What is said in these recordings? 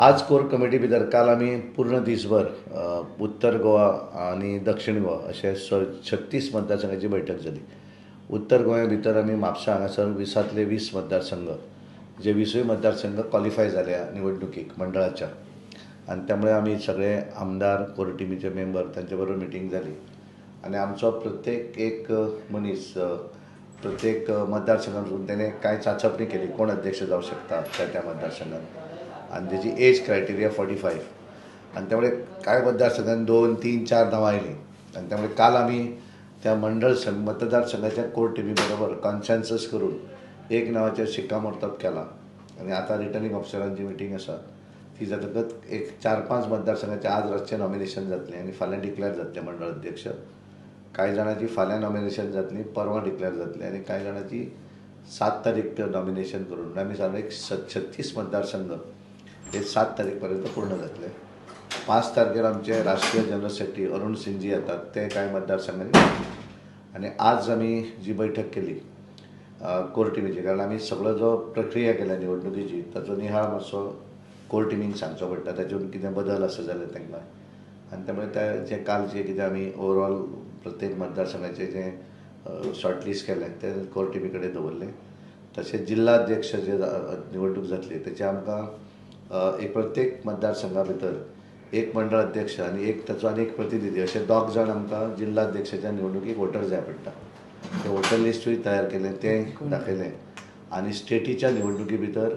आज कोर कमिटी भितर काल आमी पूर्ण दीसभर उत्तर गोवा आनी दक्षिण गोवा अशे 36 मतदारसंघाची बैठक जाली. उत्तर गोंया भितर आमी म्हापसा हांगासर 20तले 20 मतदारसंघ जे 20 मतदारसंघ क्वॉलिफाय जाल्या निवडणुकीक मंडळाच्या, आनी त्यामुळे आमी सगळे आमदार कोर टिमीचे मेंबर तांचे बरोबर मिटींग जाली आनी आमचो प्रत्येक एक मनीस प्रत्येक मतदारसंघातून त्याने कांय चाचपणी केली कोण अध्यक्ष जावं शकता त्या त्या मतदारसंघात, आनी त्याची एज क्रायटेरिया 45, आनी त्यामुळे कांय मतदारसंघात 2, 3, 4 नांवां आयलीं. आनी त्यामुळे काल आमी त्या मंडळ संघ मतदारसंघाच्या कोर टिमी बरोबर कॉन्सेन्सस करून एक नांवाचेर शिक्कामोर्तब केला आनी आतां रिटर्निंग ऑफिसरांची मिटींग आसा ती जातकच एक 4-5 मतदारसंघाचे आज रातचें नॉमिनेशन जातलें आनी फाल्यां डिक्लेअर जातलें मंडळ अध्यक्ष. कांय जाणांची फाल्यां नॉमिनेशन जातली, परवां डिक्लेअर जातलें आनी कांय जाणांची 7 तारीख नॉमिनेशन करून आमी साधारण एक 36 मतदारसंघ हे 7 तारीख पर्यंत पूर्ण जातले. 5 तारखेर आमचे राष्ट्रीय जनरल सेक्रेटरी अरुण सिंगजी येतात ते कांय मतदारसंघांनी. आनी आज आमी जी बैठक केली कोर टिमीची, कारण आमी सगळो जो प्रक्रिया केल्या निवडणुकीची ताचो निहाळ मातसो कोर टिमीक सांगचो पडटा, तातूंत कितें बदल आसा जाल्यार तांकां. आनी त्यामुळे त्या जे काल जे कितें आमी ओवरऑल प्रत्येक मतदारसंघाचें जें शॉर्टलिस्ट केलें तें कोर टिमी कडेन दवरलें. तशेंच जिल्हाध्यक्ष जे निवडणूक जातली तेचे आमकां एक प्रत्येक मतदारसंघा भितर एक मंडळ अध्यक्ष आनी एक ताचो आनी एक प्रतिनिधी अशे 2 जाण आमकां जिल्हाध्यक्षाच्या निवडणुकीक वोटर जाय पडटा. ते वोटर लिस्टूय तयार केलें तें दाखयलें. आनी स्टेटीच्या निवडणुकी भितर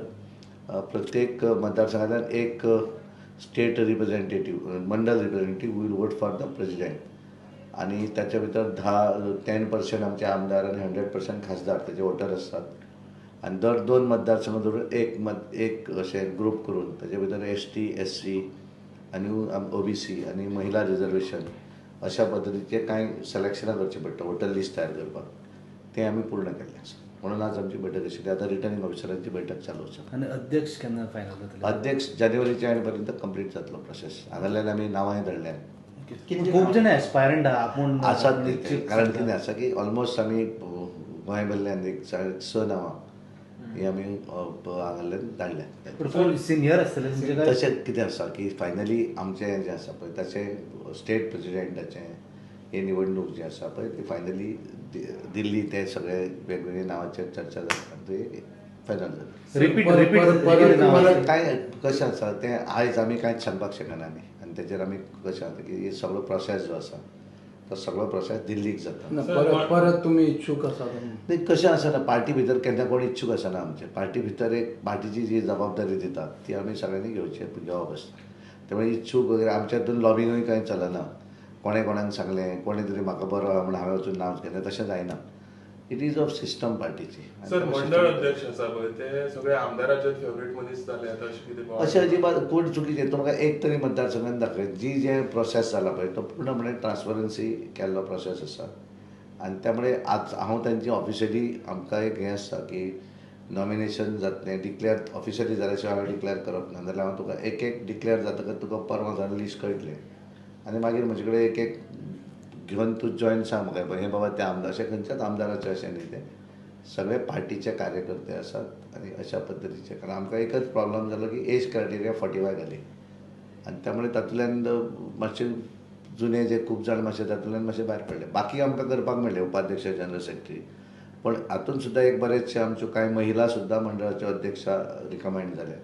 प्रत्येक मतदारसंघांतल्यान एक स्टेट रिप्रेझेंटेटीव मंडळ representative will vote for the president, आनी ताच्या भितर 10% आमचे आमदार आनी 100% खासदार ताचे वोटर आसतात. आनी दर 2 मतदारसंघ धरून एक अशें ग्रूप करून ताचे भितर ST, SC आनी OBC आनी महिला रिजर्वेशन अशा पद्दतीचे कांय सिलेक्शनां करचें पडटा वोटर लिस्ट तयार करपाक, तें आमी पूर्ण केल्लें आसा. म्हणून आज आमची बैठक आशिल्ली. आतां रिटर्निंग ऑफिसरांची बैठक चालू आसा. आनी अध्यक्ष केन्ना फायनल जातले? अध्यक्ष जानेवारीच्या एंड पर्यंत कंप्लीट जातलो प्रोसेस. हांगासरल्यान आमी नांवांय धाडल्या. खूब जाण एस्पायरंट आपूण आसात न्ही, कारण कितें आसा की ऑलमोस्ट आमी गोंय भरल्यान एक 6 नांवां ही आमी हांगासरल्यान धाडल्या. सिनियर आसतले. तशें कितें आसा की फायनली आमचें जें आसा पळय ताचें स्टेट प्रेजिडेंटाचें ही निवडणूक जी आसा पळय ती फायनली दिल्ली ते सगळे वेगवेगळे नांवाचेर चर्चा जाता ते फायनल जाता. रिपीट रिपीट कांय कशें आसा तें आयज आमी कांयच सांगपाक शकना न्ही, आनी तेचेर आमी कशें आसा की सगळो प्रोसेस जो आसा तो सगळो प्रोसेस दिल्लीक जाता. परत तुमी इच्छूक आसा? न्ही, कशें आसा ना पार्टी भितर केन्ना कोण इच्छूक आसना. आमचे पार्टी भितर एक पार्टीची जी जबाबदारी दितात ती आमी सगळ्यांनी घेवप आसता. त्यामुळे इच्छूक वगैरे आमच्या हातून लॉबिंगूय कांय चलना. कोणें कोणाक सांगलें कोणें तरी म्हाका बरो आहा म्हूण हांवें वचून नांव केलें तशें जायना. It is of system पार्टीची. सर, मंडळ अध्यक्ष आसा पळय ते सगळे आमदाराचे फेवरेट मनीस जाले आतां अशें कितें? अशें अजिबात कोण चुकीचें. तुमकां एक तरी मतदारसंघान दाखय जी जे प्रोसेस जाला पळय तो पूर्णपणे ट्रान्सपरन्सी केल्लो प्रोसेस आसा. आनी त्यामुळे आज हांव तांची ऑफिशियली आमकां एक हें आसता की नॉमिनेशन जातलें डिक्लेअर ऑफिशियली जाल्या शिवाय हांवें डिक्लेअर करप ना, जाल्यार हांव तुका एक एक डिक्लेअर जातकच तुका परवां जावन लिस्ट कळटलें आनी मागीर म्हजे कडेन एक एक घेवन तूं जॉयन सांग म्हाका हें बाबा त्या आमदार अशें खंयच्याच आमदाराचें अशें न्ही, तें सगळे पार्टीचे कार्यकर्ते आसात आनी अशा पद्दतीचे. कारण आमकां एकच प्रॉब्लम जालो की एज क्रायटेरिया 45 घाली आनी त्यामुळे तातूंतल्यान मातशे जुने जे खूब जाण मातशे तातूंतल्यान मातशे भायर पडले. बाकी आमकां करपाक मेळ्ळें उपाध्यक्ष जनरल सेक्रेटरी, पण हातूंत सुद्दां एक बरेचशे आमच्यो कांय महिला सुद्दां मंडळाच्यो अध्यक्ष रिकमेंड जाल्या.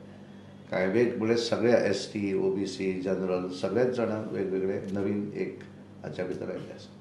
कांय वेग म्हणजे सगळे ST, OBC, general सगळेच जाणांक वेगवेगळे नवीन एक हाच्या भितर आयिल्ले आसा.